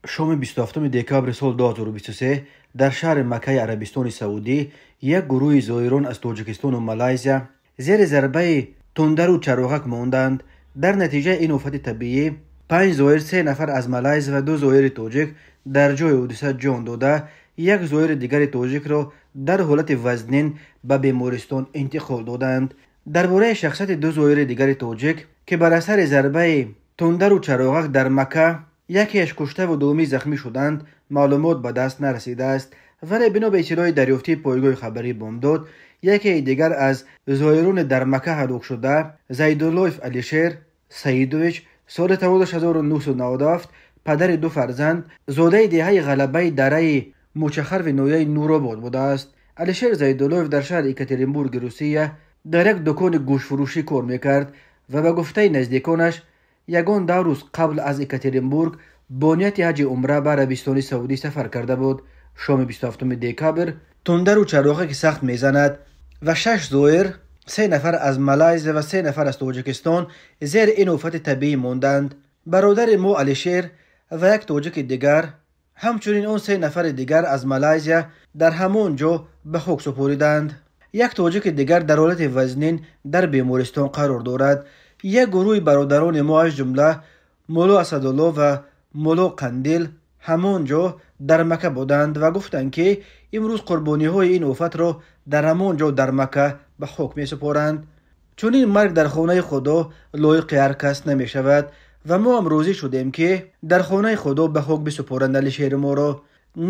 Шоми 27 декабри соли 2023 дар шаҳри Маккаи Арабистони Саудӣ як гурӯҳи зоирон аз Тоҷикистону Малайзия зери зарбаи тундару чароғак монданд. Дар натиҷаи ин офати табиӣ панҷ зоир, се нафар аз Малайзия ва ду зоири тоҷик дар ҷои ҳодиса ҷон дода, як зоири дигари тоҷикро дар ҳолати вазнин ба бемористон интиқол доданд. Дар бораи шахсияти ду зоири дигари тоҷик, ки бар асари зарбаи тундару чароғак дар Макка якеаш куштаву дуввумӣ захмӣ шуданд, маълумот ба даст нарасидааст. Вале бино ба иттилои дарёфтии пойгоҳи хабарии Бомдод, якеи дигар аз зоирони дар Макка ҳалокшуда Зайдуллоев Алишер Саидович, соли таваллудаш 1997, падари ду фарзанд, зодаи деҳаи Ғалабаи дараи Мӯчахарви ноҳияи Нуробод будааст. Алишер Зайдуллоев дар шаҳри Екатеринбурги Русия дар як дукони гӯштфурӯшӣ кор мекард ва ба гуфтаи наздиконаш ягон 10 рӯз қабл аз Екатеринбург бо нияти ҳаҷи умра ба Арабистони Саудӣ сафар карда буд. Шоми 27 декабр тундару чароғаки сахт мезанад ва шаш зоир, се нафар аз Малайзия ва се нафар аз Тоҷикистон зери ин офати табиӣ монданд. Бародари мо Алишер ва як тоҷики дигар, ҳамчунин он се нафари дигар аз Малайзия дар ҳамон ҷо ба хок супориданд. Як тоҷики дигар дар ҳолати вазнин дар бемористон қарор дорад. Як гурӯҳи бародарони мо, аз ҷумла Мулло Асадулло ва Мулло Қандил, ҳамон ҷо дар Макка буданд ва гуфтанд, ки имрӯз қурбониҳои ин офатро дар ҳамон ҷо дар Макка ба хок месупоранд. Чунин марг дар хонаи Худо лоиқи ҳар кас намешавад ва мо ҳам розӣ шудем, ки дар хонаи Худо ба хок бисупоранд Алишери моро,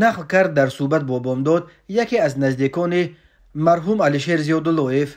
нақл кард дар суҳбат бо Бомдод яке аз наздикони марҳум Алишер Зиёдуллоев.